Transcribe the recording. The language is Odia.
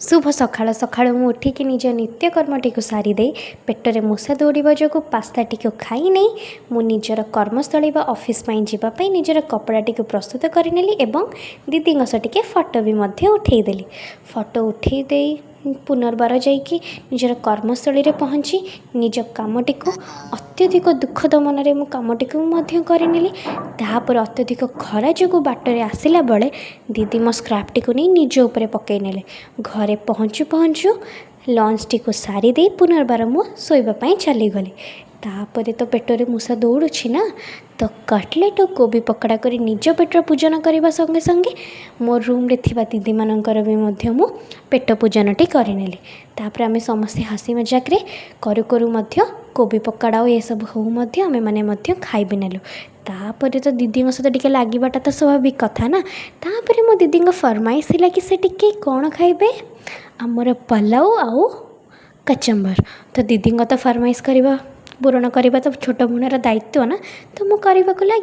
ଶୁଭ ସକାଳ। ସକାଳୁ ମୁଁ ଉଠିକି ନିଜ ନିତ୍ୟକର୍ମଟିକୁ ସାରିଦେଇ, ପେଟରେ ମୂଷା ଦୌଡ଼ିବା ଯୋଗୁଁ ପାସ୍ତାଟିକୁ ଖାଇ ନେଇ, ମୁଁ ନିଜର କର୍ମସ୍ଥଳୀ ବା ଅଫିସ୍ ପାଇଁ ଯିବା ପାଇଁ ନିଜର କପଡ଼ାଟିକୁ ପ୍ରସ୍ତୁତ କରିନେଲି ଏବଂ ଦିଦିଙ୍କ ସହ ଟିକେ ଫଟୋ ବି ମଧ୍ୟ ଉଠାଇଦେଲି। ଫଟୋ ଉଠାଇ ଦେଇ ପୁନର୍ବାର ଯାଇକି ନିଜର କର୍ମସ୍ଥଳୀରେ ପହଞ୍ଚି ନିଜ କାମଟିକୁ ଅତ୍ୟଧିକ ଦୁଃଖଦ ମନରେ ମୁଁ କାମଟିକୁ ମଧ୍ୟ କରିନେଲି। ତାପରେ ଅତ୍ୟଧିକ ଖରା ଯୋଗୁଁ ବାଟରେ ଆସିଲା ବେଳେ ଦିଦି ମୋ ସ୍କାର୍ଫଟିକୁ ନେଇ ନିଜ ଉପରେ ପକାଇ ନେଲେ। ଘରେ ପହଞ୍ଚୁ ପହଞ୍ଚୁ ଲଞ୍ଚଟିକୁ ସାରିଦେଇ ପୁନର୍ବାର ମୁଁ ଶୋଇବା ପାଇଁ ଚାଲିଗଲି। ତାପରେ ତ ପେଟରେ ମୂଷା ଦୌଡ଼ୁଛି ନା, ତ କଟଲେଟ୍ ଓ କୋବି ପକୋଡ଼ା କରି ନିଜ ପେଟର ପୂଜନ କରିବା ସଙ୍ଗେ ସଙ୍ଗେ ମୋ ରୁମ୍ରେ ଥିବା ଦିଦିମାନଙ୍କର ବି ମଧ୍ୟ ମୁଁ ପେଟ ପୂଜନଟି କରିନେଲି। ତାପରେ ଆମେ ସମସ୍ତେ ହସି ମଜାକରେ କରୁ କରୁ ମଧ୍ୟ କୋବି ପକୋଡ଼ା ଆଉ ଏସବୁ ହଉ ମଧ୍ୟ ଆମେମାନେ ମଧ୍ୟ ଖାଇ ବି ନେଲୁ। ତାପରେ ତ ଦିଦିଙ୍କ ସହିତ ଟିକେ ଲାଗିବାଟା ତ ସ୍ୱାଭାବିକ କଥା ନା। ତାପରେ ମୋ ଦିଦିଙ୍କ ଫରମାଇଶ ଥିଲା କି ସେ ଟିକେ କ'ଣ ଖାଇବେ, ଆମର ପଲାଉ ଆଉ କଚମ୍ବର। ତ ଦିଦିଙ୍କ ତ ଫରମାଇଶ କରିବା ପୂରଣ କରିବା ତ ଛୋଟ ଭଉଣୀର ଦାୟିତ୍ୱ ନା, ତ ମୁଁ କରିବାକୁ ଲାଗି